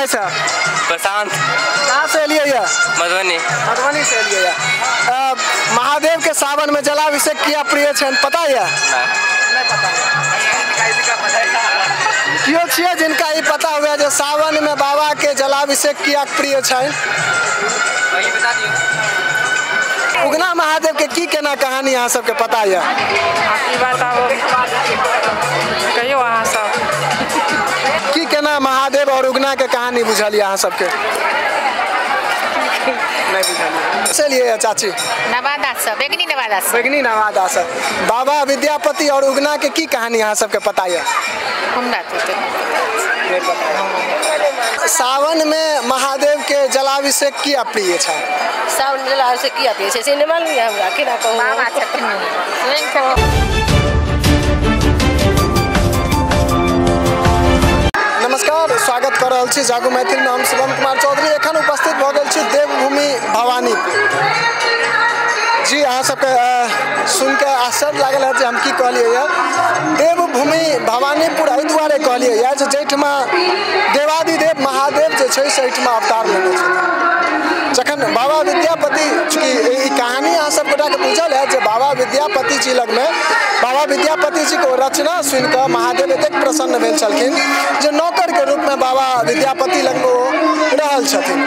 भाई साहब? प्रशांत। कहाँ से एलिए ये? मधुबनी। मधुबनी से एलिए। महादेव के सावन में जलाभिषेक किया प्रिय छनि, पता यऽ? नहीं पता। केओ छियै जिनका ई पता हुए जे सावन में बाबा के जलाभिषेक किया प्रिय छनि? वही बता दियौ। उगना महादेव के की केना कहानी अहाँ सबके पता यऽ? ई बताबू, कहियौ अहाँ सब। की केना महादेव और उगना के कहानी बुझल यऽ अहाँ सबके? नहीं बुझल। चलिए चाची। नवादा से, बैगनी नवादा से। बैगनी नवादा से। बाबा विद्यापति और उगना के की कहानी अहाँ सबके पता यऽ? हमरा तो नहीं पता। सावन में महादेव के जलाभिषेक किया प्रिय छै? सावन में जलाभिषेक किया प्रिय छै से नहि मालूम यऽ हमरा, केना कहू। बाबा छथिन स्वयं छथिन। नमस्कार, स्वागत कर रहल छी जागू मैथिल में। हम शिवम कुमार चौधरी एखन उपस्थित भऽ गेल छी देवभूमि भवानीपुर। जी अहाँ सबके सुनि कऽ आश्चर्य लागल है जे हम की कहलियै यऽ। देवभूमि भवानीपुर एहि दुआरे कहलियै यऽ जे जाहिठमा देवादिदेव महादेव जे छै से एहिठमा अवतार लेने छथिन। जखन बाबा विद्यापति, चूँकि ई कहानी अहाँ सब गोटाके बुझल है जे बाबा विद्यापति जी लगमे बाबा विद्यापति जी के रचना सुनि कऽ महादेव एतेक प्रसन्न भेल छलखिन जे नौकरके रूपमे बाबा विद्यापति लगमे ओ रहल छथिन।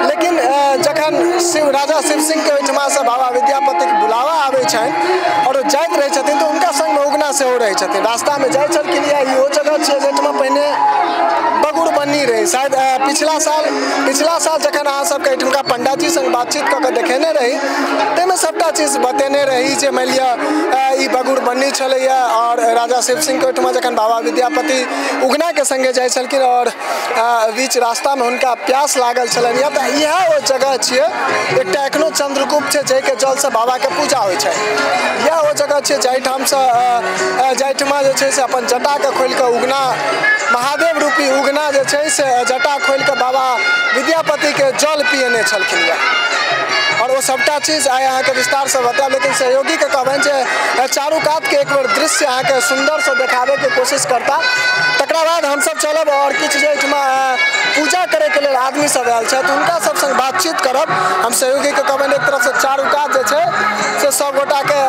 लेकिन जखन शिव राजा शिव सिंहके ओहिठमासँ बाबा विद्यापतिके बुलावा आबै छनि आओर ओ जाइत रहै छथिन तऽ हुनका सङ्गमे उगना सेहो रहै छथिन। रास्तामे जाइ छलखिन। या इहो जगह छियै जाहिठमा पहिने बगुर बन्नी रहै। शायद पिछला साल जखन अहाँ सबके एहिठुमका पंडाजी संग बातचीत कऽ के देखेने रही ताहिमे सबटा चीज बतेने रही जे मानि लिअ ई बगुर बन्नी छलैया और राजा शिव सिंह के ओहिठमा जखन बाबा विद्यापति उगना के संगे जाइ छलखिन और बीच रास्तामे हुनका प्यास लागल छलनि। या तऽ इएह ओ जगह छियै, एकटा एखनो चंद्रकूप छै जाहिके जलसँ बाबाके पूजा होइ छै। इएह ओ जगह छियै जाहिठामसँ जाहिठमा जे छै से अपन जटाके खोलि कऽ उगना महादेव रूपी उगना जे छै से जटा खोलि कऽ बाबा विद्यापतिके जल पियने छलखिन। और वो सबटा चीज आइ अहाँके विस्तारसँ बतायब, लेकिन सहयोगीके कहबनि जे चारू कातके एक बेर दृश्य अहाँके सुन्दरसँ देखाबैके कोशिश करता। तकरा बाद हमसब चलब और किछु जे एहिठमा पूजा करैके लेल आदमी सब आयल छथि हुनका सब संग बातचीत करब। हम सहयोगीके कहबनि एक तरफसँ चारू कात जे छै से सब गोटाके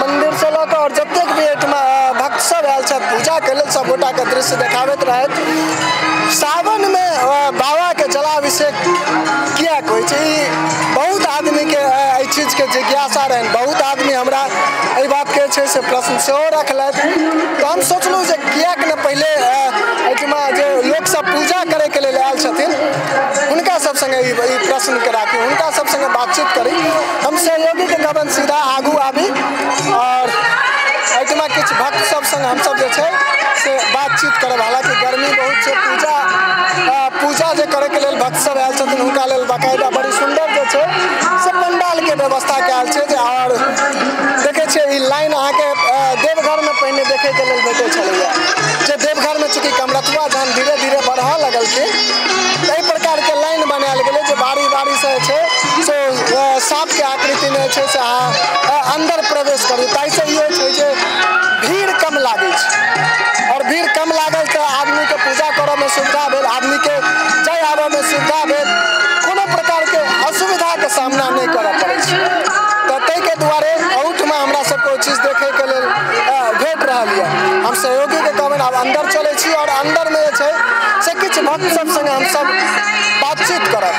मन्दिरसँ लऽ कऽ और जतेक भी एहिठमा भक्त सब आयल छथि पूजाके लेल सब गोटाके दृश्य देखाबैत रहथि। सावनमे बाबाके जलाभिषेक किएक होइ छै, ई बहुत आदमीके एहि चीजके जिज्ञासा रहनि। बहुत आदमी हमरा एहि बातके छै से प्रश्न सेहो रखलथि। तऽ हम सोचलहुँ जे किएक ने पहिले एहिठमा जे लोकसब पूजा करैके लेल आयल छथिन हुनका सब सङ्गे ई प्रश्नके राखी, हुनका सब सङ्गे बातचीत करी। हम सहयोगीके कहबनि सीधा आगू आबी और एहिठमा किछु भक्त सब सङ्ग हमसब जे छै से बातचीत करब। हालाँकि गर्मी बहुत छै, पूजा जे करैके लेल भक्त सब आयल छथिन हुनका लेल बाकायदा बड़ी सुन्दर जे छै से पंडालके व्यवस्था कयल छै। जे और देखै छियै ई लाइन अहाँके देवघरमे पहिने देखैके लेल भेटै छलैया। जे देवघरमे चूँकि कमरथुआ जहन धीरे धीरे बढ़ऽ लगलखिन एहि प्रकारके लाइन बनायल गेलै जे बारी बारीसँ जे छै से साँपके आकृतिमे जे छै से अहाँ अन्दर प्रवेश करू। ताहिसँ ई होइ छै जे भीड़ कम लागै छै और भीड़ कम लागल तऽ आदमीके पूजा करऽमे सुविधा भेल, आदमीके जाय आबऽमे सुविधा भेल, कोनो प्रकारके असुविधाके सामना नहि करऽ पड़ै छै। तऽ ताहिके दुआरे एहुठमा हमरा सबके ओ चीज देखैके लेल भेट रहल यऽ। हम सहयोगीके कहबनि आब अन्दर चलै छी और अन्दरमे जे छै से किछु भक्त सब सङ्गे हमसब बातचीत करब।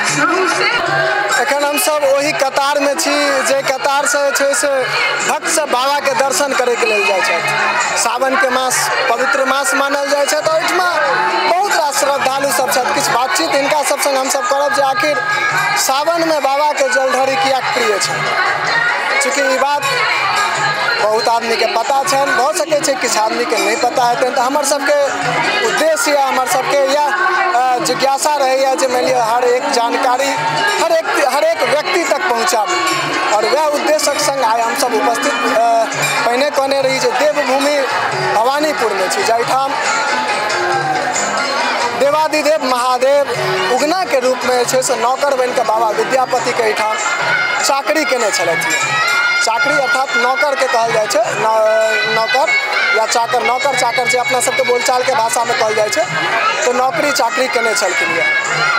एखन हमसब ओहि कतारमे छी जे कतारसँ जे छै से भक्त सब बाबाके दर्शन करैके लेल जाइ छथि। सावनके मास पवित्र मास मानल जाइ छै तऽ ओहिठमा बहुत रास श्रद्धालु सब छथि। किछु बातचीत हिनका सब सङ्ग हमसब करब जे आखिर सावनमे बाबाके जलढरी किएक प्रिय छै। चूँकि ई बात बहुत आदमीके पता छनि, भऽ सकै छै किछु आदमीके नहि पता हेतनि। तऽ हमर सबके उद्देश्य या हमर सबके इएह जिज्ञासा रहैए जे मानि लिअ हर एक जानकारी हर एक व्यक्ति तक पहुँचाबी और वएह उद्देश्यक सङ्ग आइ हमसब उपस्थित पहिने कहने रही जे देवभूमि भवानीपुरमे छी जाहिठाम देवादिदेव महादेव उगनाके रूपमे जे छै से नौकर बनिकऽ बाबा विद्यापतिके एहिठाम चाकरी केने छलथि। चाकरी अर्थात नौकरके कहल जाइ छै, नौकर या चाकर, नौकर चाकर जे अपना सबके बोलचालके भाषामे कहल जाइ छै, तऽ नौकरी चाकरी केने छलखिन यऽ।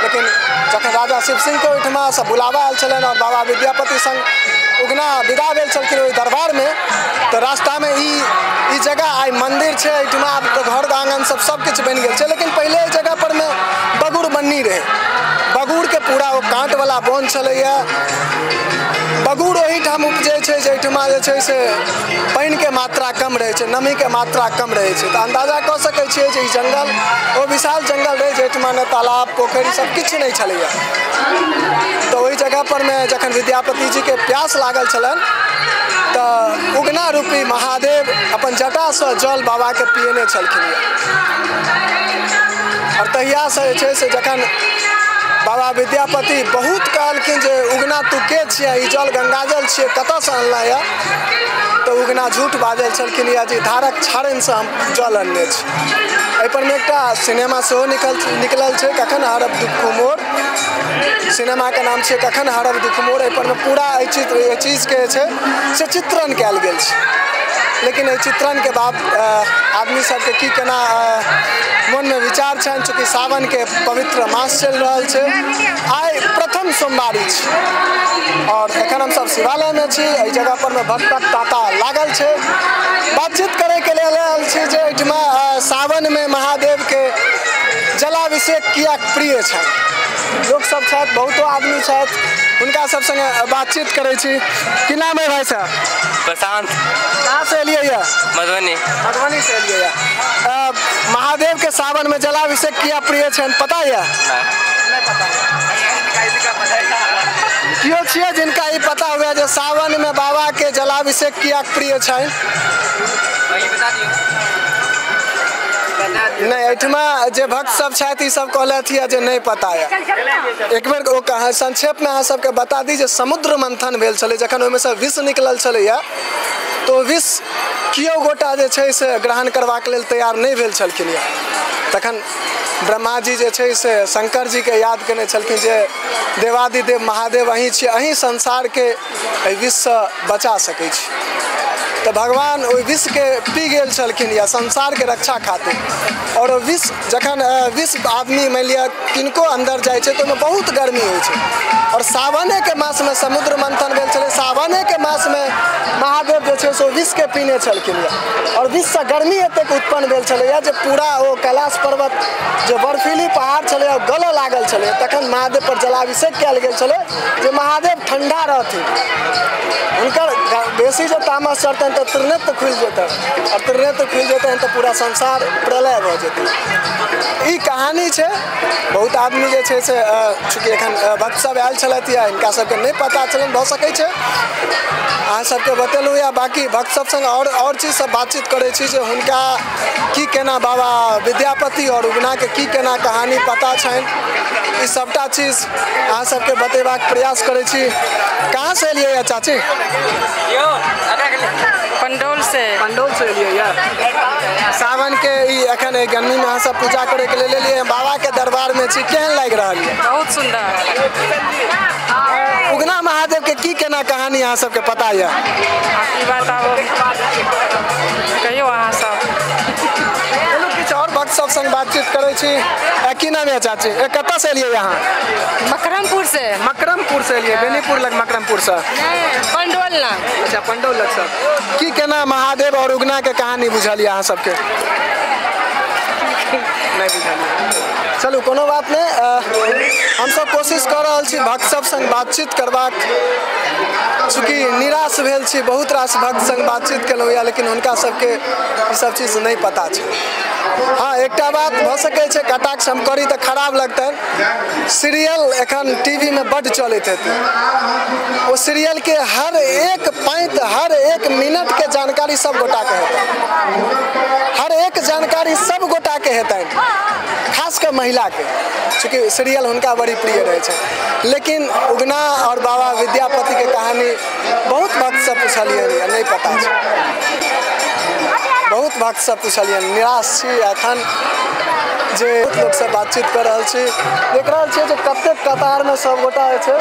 लेकिन जखन राजा शिव सिंहके ओहिठमासँ बुलावा आयल छलनि आओर बाबा विद्यापति संग उगना विदा भेल छलखिन ओहि दरबारमे, तऽ रास्तामे ई जगह आइ मन्दिर छै, एहिठमा आब तऽ घर आङ्गन सब किछु बनि गेल छै, लेकिन पहिले एहि जगह परमे बगुर बन्नी रहै। बगुरके पूरा ओ काँटवला बोन छलैए। बगुर ओहिठाम उपजै छै जाहिठमा जे छै से पानिके मात्रा कम रहै छै, नमीके मात्रा कम रहै छै। तऽ अन्दाजा कऽ सकै छियै जे ई जङ्गल ओ विशाल जङ्गल रहै जाहिठमा ने तालाब पोखरि सब किछु नहि छलैए। तऽ ओहि जगह परमे जखन विद्यापति जीके प्यास लागल छलनि तऽ उगना रूपी महादेव अपन जटासँ जल बाबाके पियेने छलखिन। आओर तहियासँ जे छै से जखन बाबा विद्यापति बहुत कहलखिन जे उगना तू के छियै, ई जल गंगाजल छियै, कतऽसँ अनलह यऽ, तऽ उगना झूठ बाजल छलखिन यऽ जे धारक छाड़निसँ हम जल अनने छी। एहिपरमे एकटा सिनेमा सेहो निकलल छै, कखन हरब दुःख मोर, सिनेमाके नाम छियै कखन हरब दुःख मोर। एहिपरमे पूरा एहि चीजके जे छै से चित्रण कयल गेल छै। लेकिन एहि चित्रणके बाद आदमी सबके की केना मोनमे विचार छनि, चूँकि सावनके पवित्र मास चलि रहल छै, आइ प्रथम सोमवारी छै और एखन हमसब शिवालयमे छी। एहि जगह परमे भक्तक तांता लागल छै। बातचीत करैके लेल आयल छी जे एहिठमा सावनमे महादेवके जलाभिषेक किएक प्रिय छनि। लोकसब छथि, बहुतो आदमी छथि, हुनका सब संगे बातचीत करै छी। की नाम है भाई साहब? प्रशांत। कहाँ से एलियै यऽ? मधुबनी। मधुबनी से एलियै यऽ। महादेव के सावन में जलाभिषेक किया प्रिय छनि पता यऽ? नहीं पता। केओ छियै जिनका ई पता हुए जे सावन में बाबा के जलाभिषेक किया प्रिय छनि? बता दियौ। नहीं, एहिठमा जे भक्त सब छथि ई सब कहलथि यऽ जे नहीं पता यऽ। एक बेर ओ कहा संक्षेप में अहाँ सबके बता दी जे समुद्र मंथन भेल छलै, जखन ओहिमे से विष निकलल छलैया तो विष केओ गोटा जे छै से ग्रहण करबाक लेल तैयार नहि भेल छलखिन यऽ। तखन ब्रह्माजी जे छै से शंकर जीके याद केने छलखिन जे देवादिदेव महादेव अहीं छी, अहीं संसारके एहि विषसँ बचा सकै छी। तऽ भगवान ओहि विषके पी गेल छलखिन या संसारके रक्षा खातिर। आओर ओ विष जखन विष आदमी मानि लिअ किनको अन्दर जाइ छै तऽ ओहिमे बहुत गर्मी होइ छै। आओर सावनेके मासमे समुद्र मंथन भेल छलै, सावनेके मासमे महादेव जे छै से ओ विषके पीने छलखिन यऽ। आओर विषसँ गर्मी एतेक उत्पन्न भेल छलैए जे पूरा ओ कैलाश पर्वत जे बर्फीली पहाड़ छलै ओ गलऽ लागल छलै। तखन महादेव पर जलाभिषेक कयल गेल छलै जे महादेव ठण्डा रहथिन, हुनकर बेसी जे तामस चढ़तनि तऽ त्रिनेत्र खुलि जेतनि और त्रिनेत्र खुलि जेतनि तऽ पूरा संसार प्रलय भऽ जेतै। ई कहानी छै। बहुत आदमी जे छै से चूँकि एखन भक्त सब आयल छलथि या हिनका सबके नहि पता छलनि, भऽ सकै छै अहाँ सबके बतेलहुँ या बाकी भक्त सब संग और चीज सब बातचीत करै छी जे हुनका की केना बाबा विद्यापति और उगनाके की केना कहानी पता छनि। ई सबटा चीज अहाँ सबके बतेबाक प्रयास करै छी। कहाँ से एलियै या चाची? पंडौल से। पंडौल से एलियै या। सावन के ई एखन गर्मी में अहाँ सब पूजा करे के लेल एलियै, बाबा के दरबार में छी, केहन लागि रहल यऽ? बहुत सुंदर। उगना महादेव के की केना कहानी अहाँ सबके पता यऽ? ई बताबू, कहियौ अहाँ सब। किछु और भक्त सब संग बातचीत करै छी। की नाम यऽ चाची? कतऽ से एलियै अहाँ? मकरमपुर से। मकरमपुर से एलियै, बेनीपुर लग मकरमपुर से? पंडौल लग। अच्छा, पंडौल लग से। की केना महादेव और उगना के कहानी बुझल यऽ अहाँ सबके? नहीं बुझल। चलू कोनो बात नहीं, हमसब कोशिश कऽ रहल छी भक्त सब संग बातचीत करबाक। चूँकि निराश भेल छी, बहुत रास भक्त संग बातचीत केलहुँ यऽ, लेकिन हुनका सबके ई सब चीज नहीं पता छै। हाँ, एकटा बात भऽ सकै छै, कटाक्ष हम करी तऽ खराब लगतनि, सीरियल एखन टीवी में बड्ड चलैत हेतै, ओ सीरियल के हर एक पाँति हर एक मिनट के जानकारी सब गोटाके हेतै, हर एक जानकारी सब गोटाके हेतनि, खास कऽ महिलाके, चूँकि सीरियल हुनका बड़ी प्रिय रहै छै। लेकिन उगना और बाबा विद्यापति के कहानी बहुत भक्त सब पुछलियै, नहीं पता छै, बहुत भक्त सब पुछलियै। निराश छी एखन जे लोकसँ बातचीत कऽ रहल छी। देख रहल छियै जे कतेक कतारमे सब गोटा छै।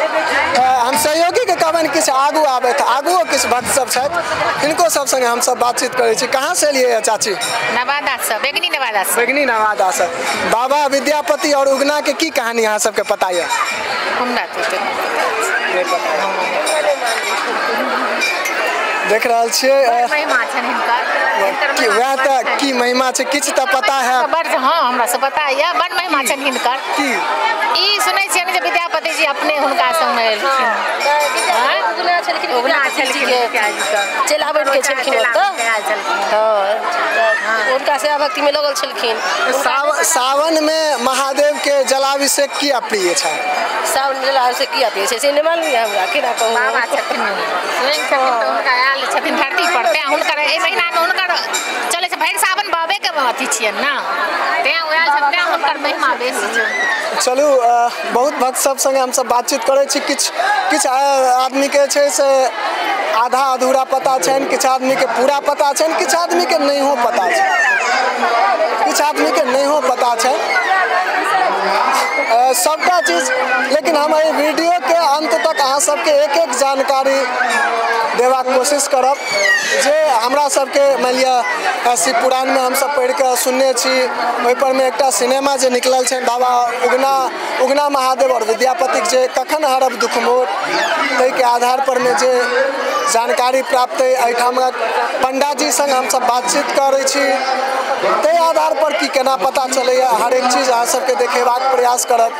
हम सहयोगीके कहबनि किछु आगू आबथि, आगुओ किछु भक्त सब छथि, हिनको सब संगे हमसब बातचीत करै छी। कहाँ से एलियै है चाची? नवादा से, बैगनी नवादा से। बैगनी नवादा से। बाबा विद्यापति और उगना के की कहानी अहाँ सबके पता यऽ? हमरा तो नहि पता। देख रहल छियै महिमा छनि हिनकर, वएह तऽ की महिमा छै, किछु तऽ पता है। बड़ हाँ, हमरा सब पता यऽ, बड़ महिमा छनि हिनकर। की ई सुनै छियै ने जे विद्यापति जी अपने हुनका संग एलखिन, उगना छलखिन, उगना छलखिन, चेला बनि के छलखिन ओतऽ, हँ हुनका सेवा भक्ति में लगल छलखिन। सावन में महादेव के जलाभिषेक किया प्रिय छै? सावन में जलाभिषेक किया प्रिय छै से नहि मालूम यऽ हमरा, केना कहू। बाबा छथिन स्वयं छथिन तऽ हुनका आयल छथिन धरती पर, तें हुनकर एहि महीनामे हुनकर चलै छै भरि सावन बाबे के अथी छियनि ने, तें ओ आयल छथिन, तें हुनकर महिमा बेसी छै। चलू बहुत भक्त सब संगे हमसब बातचीत करै छी। किछु किछु आदमीके छै से आधा अधूरा पता छनि, किछु आदमीके पूरा पता छनि, किछु आदमीके नहियो पता छै, किछु आदमीके नहियो पता छै सबटा चीज। लेकिन हम एहि वीडियोके अंत तक अहाँ सबके एक एक जानकारी देबाक कोशिश करब जे हमरा सबके मानि लिअ शिव पुराणमे हमसब पढ़िकऽ सुनने छी। ओहिपर मे एकटा सिनेमा जे निकलल छनि बाबा उगना, उगना महादेव और विद्यापतिक जे कखन हरब दुख मोर, ताहिके आधार पर मे जे जानकारी प्राप्त अइ, एहिठामक पंडाजी संग हमसब बातचीत करै छी, ताहि आधार पर की केना पता चलैए हरेक चीज अहाँ सबके देखेबाक प्रयास करब।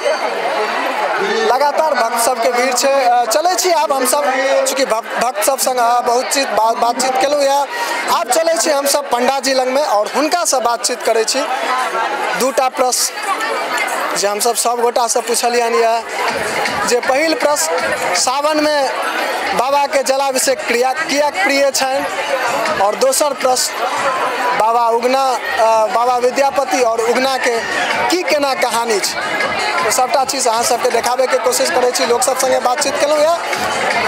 लगातार भक्त सबके भीड़ छै। चलै छी आब हमसब, चूँकि भक्त सब संग बहुत चीज बातचीत केलहुँ यऽ, आब चलै छी हमसब पंडाजी लगमे और हुनकासँ बातचीत करै छी। दूटा प्रश्न जे हमसब सब गोटासँ पुछलियनि यऽ, जे पहिल प्रश्न सावनमे बाबाके जलाभिषेक क्रिया किएक प्रिय छनि, और दोसर प्रश्न बाबा उगना, बाबा विद्यापति और उगनाके की केना कहानी छै। तो सबटा चीज अहाँ सबके देखाबैके कोशिश करै छी। लोक सब संगे बातचीत केलहुँ यऽ,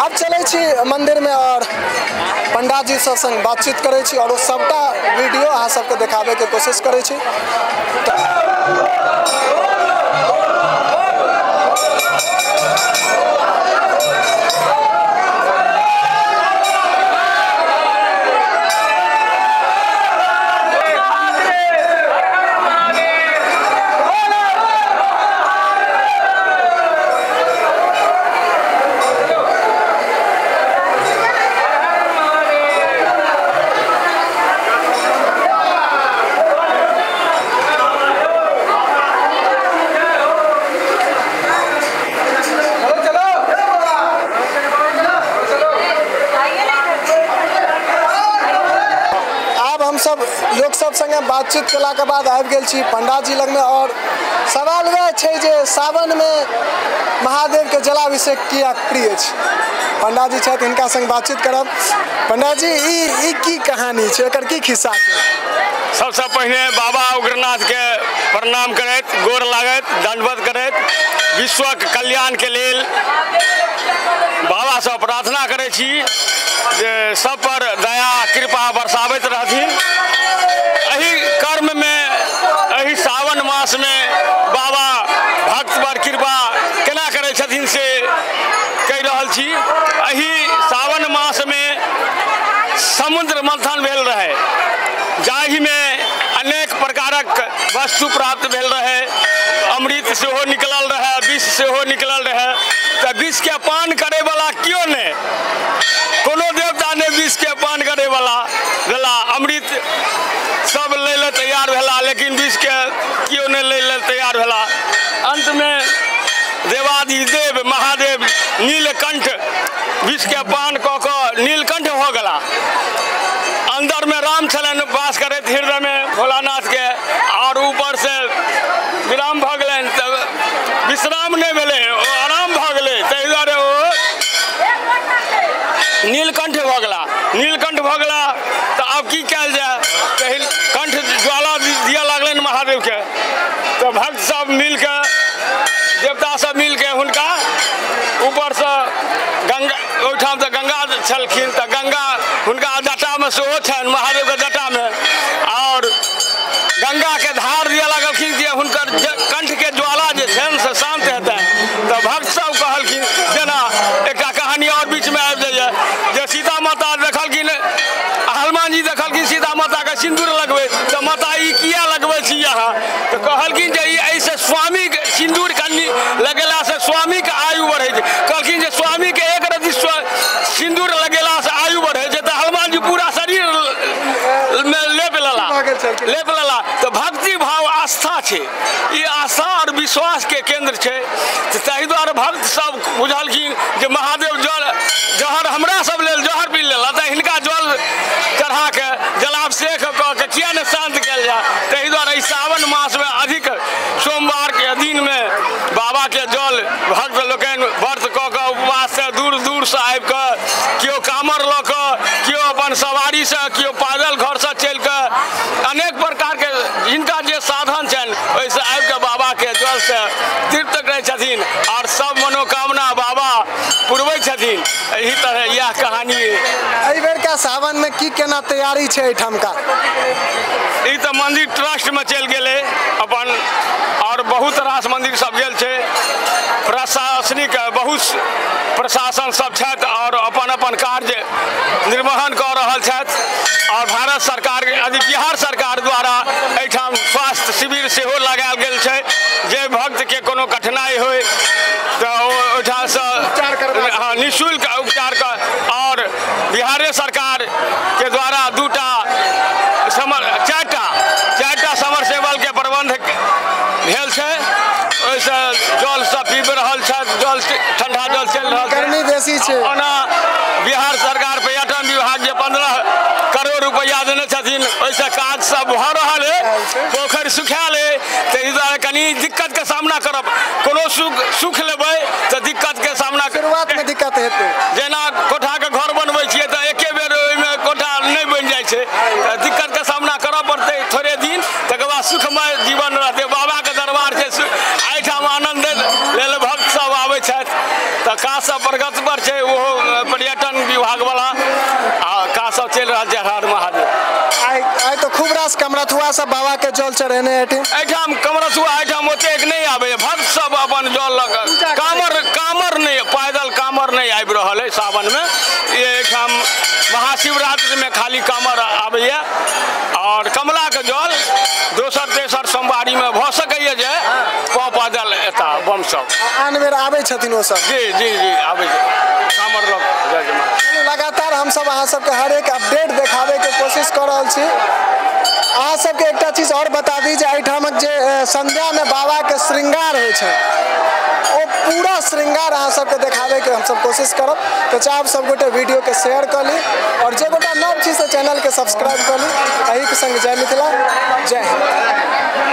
आब चलै छी मन्दिरमे और पंडाजी सब संग बातचीत करै छी और ओ सबटा वीडियो अहाँ सबके देखाबैके कोशिश करै छी। सब लोक सब संगे बातचीत केलाके बाद आबि गेल छी पंडाजी लगमे और सवाल वएह छै जे सावनमे महादेवके जलाभिषेक किया प्रिय छै। पंडाजी छथि, हिनका संग बातचीत करब। पंडाजी, ई की कहानी छै, एकर की खिस्सा छै? सबसँ पहिने बाबा उग्रनाथके प्रणाम करैत, गोर लागैत, दंडवत करैत, विश्वक कल्याणके लेल बाबासँ प्रार्थना करै छी जे सब पर दया कृपा बरसाबैत रहथिन। एहि कर्ममे, एहि सावन मासमे बाबा भक्त पर कृपा केना करै छथिन से कहि रहल छी। एहि सावन मासमे समुद्र मंथन भेल रहै, जाहिमे अनेक प्रकारक वस्तु प्राप्त भेल रहै, अमृत सेहो निकलल रहै, विष सेहो निकलल रहै। तऽ विषके पान करैवला केओ नहि, कोनो देवता नहि विषके पान करैवला भेला। अमृत सब लै लए तैयार भेला, लेकिन विषके केओ नहि लै लए तैयार भेला। अंतमे देवाधिदेव महादेव नीलकंठ विषके पान कऽ कऽ नीलकंठ भऽ गेला। अंदरमे राम छलनि वास करैत हृदयमे भोलानाथके, और ऊपरसँ विराम भऽ गेलनि, तऽ विश्राम नहि भेलै, ओ आराम भऽ गेलै, ताहि दुआरे ओ नीलकंठ भऽ गेला। नीलकंठ भऽ गेला तऽ आब की कयल जाय, पहिल कंठ ज्वाला दिअ लागलनि महादेवके। तऽ भक्त सब मिलके, देवता सब मिलके हुनका ऊपरसँ गंगा, ओहिठाम तऽ गंगा छलखिन, तऽ गंगा हुनका जटामे सेहो छनि, महादेवके जटामे, और गंगाके धार दिअ लागलखिन जे हुनकर लगेलासँ स्वामीके आयु बढ़ै छै। कहलखिन जे स्वामीके एक रति सिन्दूर लगेलासँ आयु बढ़ै छै, तऽ हनुमान जी पूरा शरीर मे लेप लेला लेप लेला। तऽ भक्ति भाव आस्था छै, ई आस्था आओर विश्वासके केन्द्र छै। ताहि दुआरे भक्त सब बुझलखिन जे महादेव जल जहर हमरा सब लेल जहर पी लेला, तऽ हिनका जल चढ़ा के जलाभिषेक कऽ के किया नहि शान्त कयल जाय। ताहि दुआरे ई सावन मासमे अधिक सोमवारके दिनमे बाबाके जल भक्त लोकनि व्रत कऽ कऽ उपवाससँ दूर दूरसँ आबि कऽ, केओ कामर लऽ कऽ, केओ अपन सवारीसँ, केओ पैदल घरसँ चलि कऽ, अनेक प्रकारके जिनका जे साधन छनि ओहिसँ आबि कऽ बाबाके जलसँ तृप्त करै छथिन आओर सब मनोकामना बाबा पुरबै छथिन। एहि तरह इएह कहानी। एहि बेरका सावनमे की केना तैयारी छै एहिठामका? ई तऽ मन्दिर ट्रस्टमे चलि गेलै अपन, आओर बहुत रास मन्दिर सब गेल छै। प्रशासनिक बहुत प्रशासन सब छथि आओर अपन अपन कार्य निर्वहन कऽ रहल छथि। आओर भारत सरकार अभी बिहार सरकार द्वारा एहिठाम स्वास्थ्य शिविर सेहो लगायल गेल छै, जे भक्तके कोनो कठिनाइ होइ तऽ ओ ओहिठामसँ निःशुल्क उपचार कऽ। आओर बिहारे सरकारके द्वारा चारिटा समरसेबलके प्रबन्ध भेल छै, ओहिसँ जल सब पीबि रहल छथि, जल ठंडा जल चलि रहल छै। गर्मी बेसी छै। ओना बिहार सरकार पर्यटन विभाग जे 15 करोड़ रुपैआ देने छथिन ओहिसँ काज सब भऽ रहल है। पोखरि सुखायल है, ताहि दुआरे कनि दिक्कतके सामना करब। कोनो सुख लेबै तऽ दिक्कतके सामना शुरुआतमे दिक्कत हेतै। जेना कोठाके घर बनबै छियै तऽ एके बेर ओहिमे कोठा नहि बनि जाइ छै, तऽ दिक्कतके सामना करऽ पड़तै थोड़े दिन, तकर बाद सुखमय जीवन रहतै। बाबाके दरबार छै, एहिठाम आनन्द लेल भक्त सब आबै छथि। तऽ काज सब प्रगति पर छै, ओहो पर्यटन विभागवला आ काज सब चलि रहल छै। हर हर महादेव। आइ तऽ खूब रास कमरथुआ सब बाबा के जल चढ़ेने हेथिन। एहिठाम कमरथुआ एहिठाम ओतेक नहि आबैए, भक्त सब अपन जल लऽ कऽ कामर नहि, पैदल कामर नहि आबि रहल अइ सावनमे। एहिठाम महाशिवरात्रिमे खाली कामर आबैए आओर कमलाके जल दोसर तेसर सोमवारीमे भऽ सकैए जे पैदल एता बम सब। आन बेर आबै छथिन ओ सब? जी जी जी आबै छै कामर लऽ कऽ। लगातार हमसब अहाँ सबके हर एक अपडेट देखाबैके कोशिश कऽ रहल छी। अहाँ सबके एकटा चीज आओर बता दी जे एहिठामक जे संध्यामे बाबाके श्रृंगार होइ छै ओ पूरा श्रृंगार अहाँ सबके देखाबैके हमसब कोशिश करब। तऽ चाहब सबगोटे वीडियोके शेयर कऽ ली आओर जे गोटा नव छी से चैनलके सब्सक्राइब कऽ ली। एहिके संग जय मिथिला, जय हिन्द।